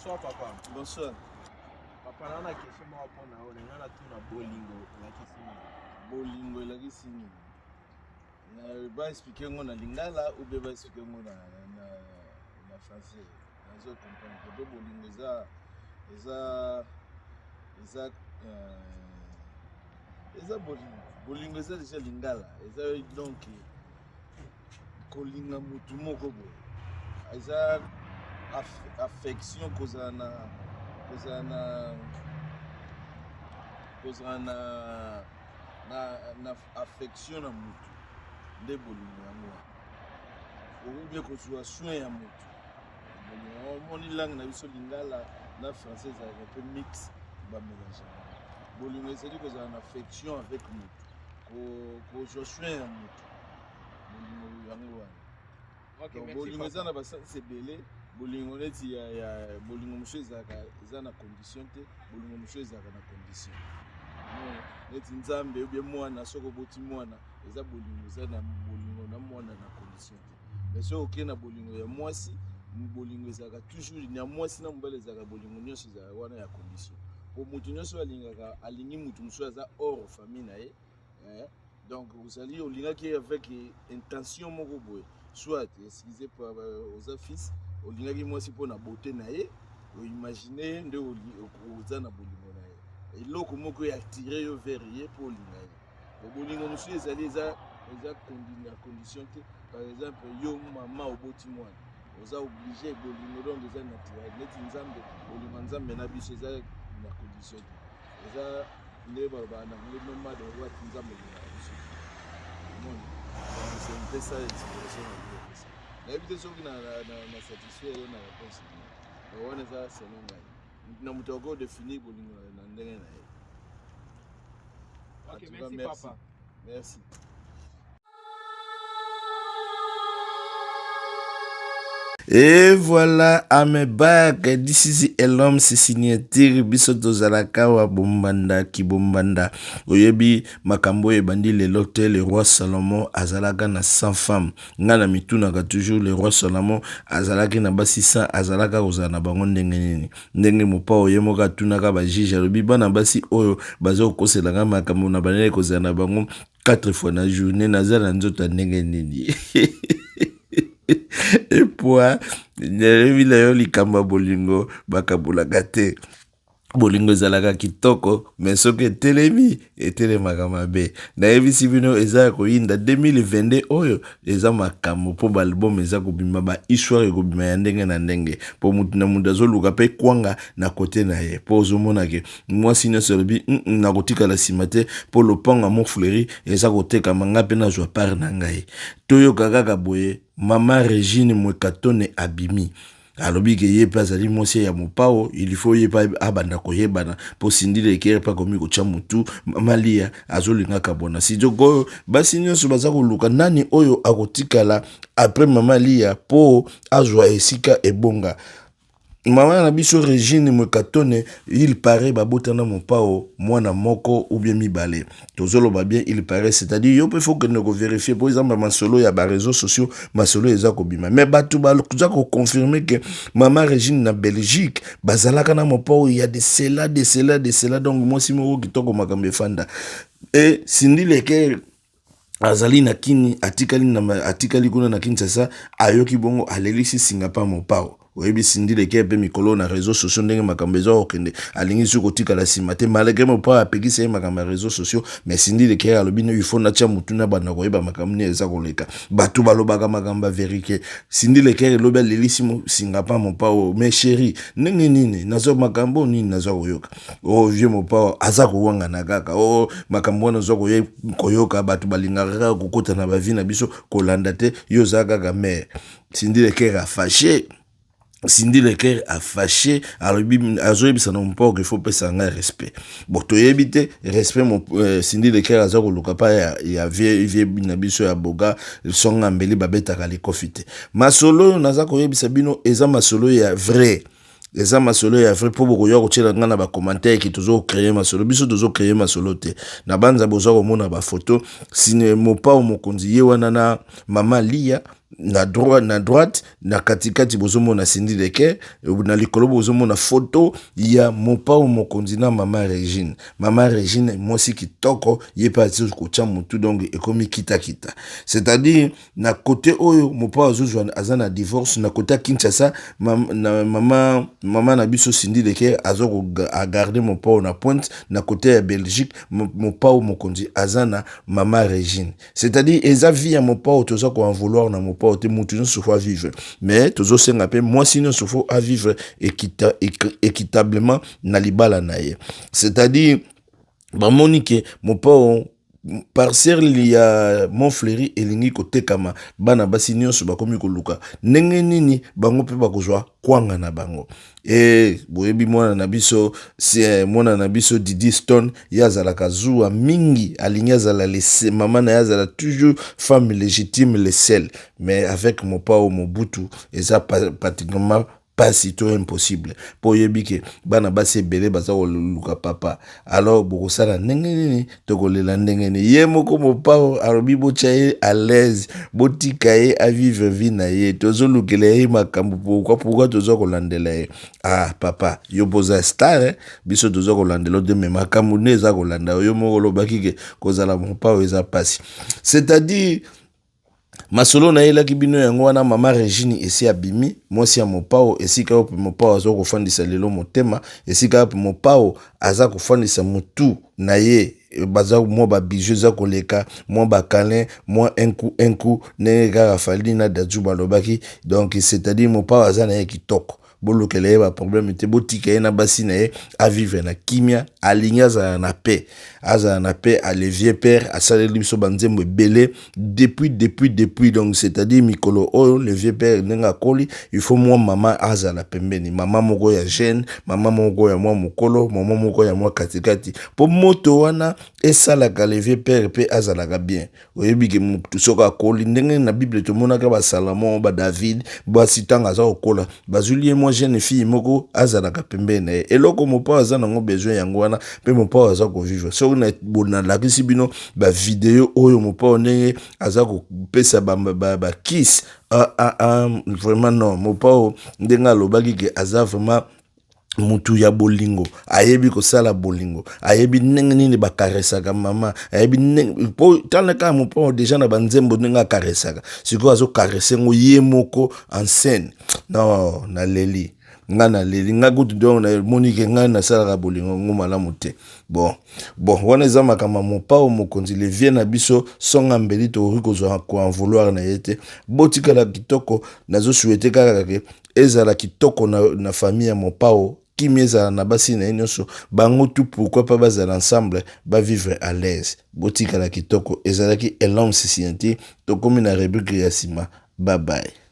Bonsoir papa. Bonsoir. Papa na na question moko mpo na yo, na ngai natuna bolingo elakisi nini? Bolingo elakisi nini? Ba expliquer yango na lingala ou bien ba expliquer yango na, na, na français? Nazo comprendre te. Po bolingo eza eza eza euh, eza bolingo. Bolingo eza deja lingala. Eza donc kolinga mutu moko boye eza affection kozala na kozala na kozala na na, na affection na mutu nde bolingo yango wana oubie kozwa soin ya mutu bolingo omoni langue na biso lingala na français ezalaka mpe mix bamélange bolingo ezali kozala na affection avec mutu kozwa soin ya mutu bolingo yango wana okay, bolingo eza na basense ebele bolingo neti ya, ya bolingo mosusu ezalaka eza na condition te bolingo mosusu ezalaka na condition neti nzambe obie mwana soki oboti mwana eza bolingo eza na bolingo na mwana na condition te mais soki okei na bolingo ya mwasi bolingo ezalaka toujours ya mwasi na mobali ezalaka bolingo nyonso ezalaka wana ya condition po moto nyonso alingaka alingi moto mosusu aza hors famille na ye eh? Donc ozali olingaki ye avec intention moko boye soit excuse euh, oza fils olingaki mwasi mpo na beauté na ye oimagine ye nde oza na bolingo na ye eloko moko ya attire yo vers ye mpo olinga ye bolingo mosusu ezali eza eza na condition te. Par exemple yo mama oboti mwana oza oblige bolingo donc eza naturel neti nzambe bolingo ya nzambe na biso eza na condition te eza nde balobaka na anglais no matter what nzambe olingaka biso omoni c'est un peu ça explication na kopesa nayebi te soki na satisfait yo na réponse na wana eza selon ngai na moto akoki kodefinir bolingo na ndenge na ye. Ok, merci, merci papa. Merci. Et voilà, I'm back. This is Elom signature. Biso tozalaka wa bombanda kibombanda. Oyebi makambo ebandi lelo te le roi Salomon azalaka na 100 femmes. Nga na mitunaka toujours le roi Salomon azalaki na basi 100 azalaka kozala na bango ndenge nini? Ndenge mopao ye moko atunaka ba juge alobi bana basi oyo baza kokosela nga makambo na bandaki kozala na bango 4 fois na journée naza na nzoto ya ndenge nini epwa nayebi na yo likambo ya bolingo bakabolaka te bolingo ezalaka kitoko me soki etelemi etelemaka mabe nayebisi bino eza ya koyinda 2022 oyo eza makambo mpo baalbum eza kobima bahistoire ekobima ya ndenge na ndenge mpo motu na motu azoluka mpe kwanga na kote na ye mpo ozomona ke mwasi nyonso alobi mm -mm, nakotikala nsima te mpo lopango ya montfleuri eza kotekama ngai mpe nazwa part na ngai toyoka kaka boye mama regine mwekatone abimi alobi ke ye mpe azali mwasi ya mopao il faut ye mpe abanda koyebana mpo Cindy Leker mpe akomi kotya motu mama Lia azolinga kabwana sikoyo basi nyonso baza koluka nani oyo akotikala après mama Lia mpo azwa esika ebonga mama na biso Regine Mwekatone il paraît babotana mopao mwana moko ou bien mibale tozoloba bien il paraît c'est-à-dire yo mpe faut kende kovérifier mpo eza masolo ya baréseaux sociaux masolo eza kobima mais bato baza koconfirme ke mama Regine na Belgique bazalaka na mopao ya de cela de cela de cela donc mwasi moko kitoko makambo efanda e Cindy Leker azali na kini atikali, na, atikali kuna na Kinshasa ayoki bongo alelisi singa pa mopao oyebi Cindy Leker mpe mikolo na réseaux sociaux ndenge makambo eza kokende alingi soki kotikala nsima te malgré mopao apekisi ye makambo ya réseaux sociaux mais Cindy Leker alobi no il faut natya motu na banda koyeba makambo nini eza koleka bato balobaka makambo ya vérité Cindy Leker elobi alelisi singa pa mopao mais chéri ndenge nini nazwa makambo nini nazwa koyoka o oh, vieux mopao aza kowangana kaka o oh, makambo wana oza koyoka bato balingaka kaka kokota na bavi na biso kolanda te yo oza kaka mare Cindy Leker afashe Cindy Leker afashe alobi azoyebisa na mopao ke faut pesa ngai respect bon toyebi te respect mo, euh, Cindy Leker aza koluka pa ya, ya vie, vie na biso ya boga songa mbeli babetaka likofi te masolo oyo naza koyebisa bino eza masolo ya vrai eza masolo ya vrai mpo bokoya kotyela ngai na bacommentaire ke tozo créer masolo biso tozo créer masolo te na banza boza komona bafoto sine mopao mokonzi ye wana na mama Lia. Na droite, na droite, na katikati bozomona Cindy Leke, na likolo bozomona photo ya Mopao Mokonzi na mama Regine. Mama Regine mwasi kitoko, ye mpe azi kotya motu, donc ekomi kitakita. C'est-à-dire na côté oyo Mopao azozwa aza na divorce, na côté ya Kinshasa na mama na biso Cindy Leke aza kogarder Mopao na pointe, na côté ya Belgique Mopao Mokonzi aza na mama Regine. C'est-à-dire eza vie ya Mopao, toza koen vouloir na Mopao te. Mutu nyonso faut avivre, mais tozosenga mpe mwasi nyonso faut avivre équitablement na libala na ye. C'est-à-dire bamoni ke Mopao, parcelle ya Montfleury elingi kotekama, bana basi nyonso bakomi koluka ndenge nini bango mpe bakozwa kwanga na bango. E boyebi mwana na biso, mwana na biso Didi Stone, ye azalaka zuwa mingi, alingi azala lese, mama na ye azala toujours femme légitime, le seul. Mais avec Mopao Mobutu eza pratiquement pasi to impossible, mpo oyebi ke bana basi ebele baza koluka papa. Alors bokosala ndenge nini? Tokolela ndenge nini? Ye moko Mopao alobi botya ye à l'aise, botika ye avivre vie na ye. Tozolukela ye makambo pourquoi? Pourquoi toza kolandela ye? Ah papa, yo boza star, eh? Biso toza kolandela te, mais makambo nde eza kolanda yo moko. Olobaki ke kozala Mopao eza pasi. C'est-à-dire masolo nayelaki bino yango wana. Mama Regine esi abimi mwasi ya Mopao. Esika oyo mpe Mopao aza kofandisa lelo motema, esika oyo mpe Mopao aza kofandisa motu na ye, baza mwa babisous, eza koleka mwa bacâlins, mwa un coup un coup, ndenge kaka Fally na Dadju balobaki. Donc c'est-à-dire Mopao aza na ye kitoko, bolukela ye baproblème te, botika ye na basi na ye avivre na kimia. Alingi azala na paix, azala na paix. Le vieux père asaleli biso banzembo ebele depuis, depuis, depuis. Donc c'est-à-dire mikolo oyo le vieux père ndenge akoli, il faut mwa mama azala pembeni, mama moko ya jeune, mama moko ya mwa mokolo, mama moko ya mwa katikati, mpo moto wana esalaka le vieux père mpe azalaka bien. Oyebi ke motu soki akoli, ndenge na Bible tomonaka baSalomon, baDavid, basi ntango aza kokola bazwili ye mwa jeune fille moko azalaka pembeni na ye. Eloko Mopao aza nango besoin yango wana, mpe Mopao aza kovivre. Soki nalakisi bino bavideo oyo, Mopao ndenge aza kopesa bakisi ba, ba ah, ah, vraiment non. Mopao ndenge alobaki ke aza vraiment mutu ya bolingo, ayebi kosala bolingo, ayebi ndenge nini bakaresaka mama, ayebi ndenge po tala kaka Mopao déjà na banzembo ndenge akaresaka. Sikoyo azocaresser ngo ye moko en scène. Non, naleli nga, naleli nga kutu. Donc namoni ke ngai nasalaka bolingo ngo malamu te. Bon, wana eza makambo ya Mopao Mokonzi, le vieux na biso songa mbeli, tokoki kozwa koen vouloir na ye te. Botikala kitoko. Nazosouhaiter kaka ke ezala kitoko na famille ya Mopao, kimia ezala na basi na ye nyonso, bango tout, pourquoi pas bazala ensemble, bavivre à l'aise. Botikala kitoko. Ezalaki Elom Sisianti. Tokomi na rubrique ya nsima. Bye bye.